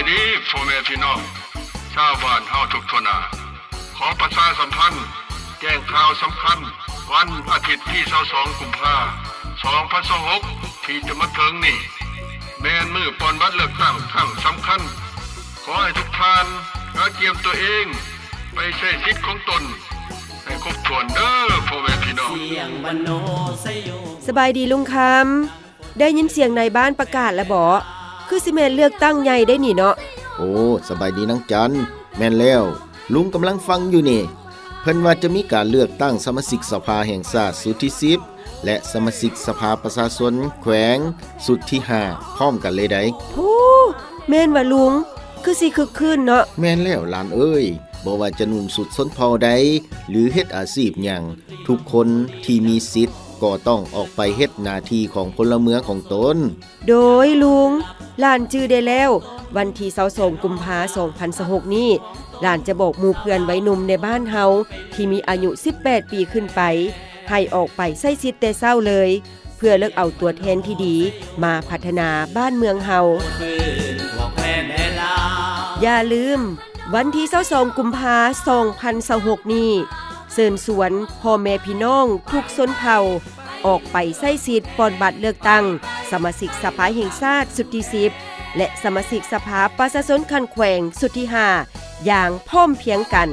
ດີພໍ່ແມ່ພີ່ນ້ອງຊາວບ້ານເຮົາທຸກທົ່ວໜ້າ. ຂໍປະຊາສຳພັນແຈ້ງຂ່າວສຳຄັນ ວັນອາທິດທີຊາວສອງ ກຸມພາ ສອງພັນຊາວຫົກ ທີ່ຈະມາເຖິງນີ້ ແມ່ນມື້ປ່ອນບັດເລືອກຕັ້ງຄັ້ງສຳຄັນ. ຂໍໃຫ້ທຸກທ່ານກະກຽມຕົວເອງໄປໃຊ້ສິດຂອງຕົນໃຫ້ຄົບຖ້ວນເດີພໍ່ແມ່ພີ່ນ້ອງ. ສະບາຍດີລຸງຄຳ. ໄດ້ຍິນສຽງນາຍບ້ານປະກາດແລ້ວບໍ? ຄືຊິແມ່ນເລືອກຕັ້ງໃຫຍ່ໄດ໋ນີ້ເນາະ. ໂອ້ ສະບາຍດີນາງຈັນ. ແມ່ນແລ້ວ, ລຸງກຳລັງຟັງຢູ່ນີ້. ເພິ່ນວ່າຈະມີການເລືອກຕັ້ງສະມາຊິກສະພາແຫ່ງຊາດຊຸດທີສິບ ແລະ ສະມາຊິກສະພາປະຊາຊົນແຂວງຊຸດທີຫ້າ ພ້ອມກັນເລີຍໃດ໋. ໂອ້ ແມ່ນຫວາລຸງ? ຄືຊິຄຶກຄື້ນເນາະ. ແມ່ນແລ້ວຫຼານເອີຍ, ບໍ່ວ່າຈະນຸ່ງຊຸດຊົນເຜົ່າໃດ ຫຼື ເຮັດອາຊີບຫຍັງ, ທຸກຄົນທີ່ມີສິດກໍຕ້ອງອອກໄປເຮັດໜ້າທີ່ຂອງພົນລະເມືອງຂອງຕົນ. ໂດຍລຸງ, ຫຼານຈື່ໄດ້ແລ້ວ. ວັນທີຊາວສອງ ກຸມພາ ສອງພັນຊາວຫົກນີ້, ຫຼານຈະບອກໝູ່ເພື່ອນໄວໜຸ່ມໃນບ້ານເຮົາທີ່ມີອາຍຸສິບແປດປີຂຶ້ນໄປ ໃຫ້ອອກໄປໃຊ້ສິດແຕ່ເຊົ້າເລີຍ ເພື່ອເລືອກເອົາຕົວແທນທີ່ດີມາພັດທະນາບ້ານເມືອງເຮົາ. ຢ່າລືມ, ວັນທີຊາວສອງ ກຸມພາ ສອງພັນຊາວຫົກນີ້, ເຊີນຊວນພໍ່ແມ່ພີ່ນ້ອງທຸກຊົນເຜົ່າ ອອກໄປໃຊ້ສິດປ່ອນບັດເລືອກຕັ້ງສະມາຊິກສະພາແຫ່ງຊາດຊຸດທີສິບ ແລະ ສະມາຊິກສະພາປະຊາຊົນຂັ້ນແຂວງຊຸດທີຫ້າ ຢ່າງພ້ອມພຽງກັນ.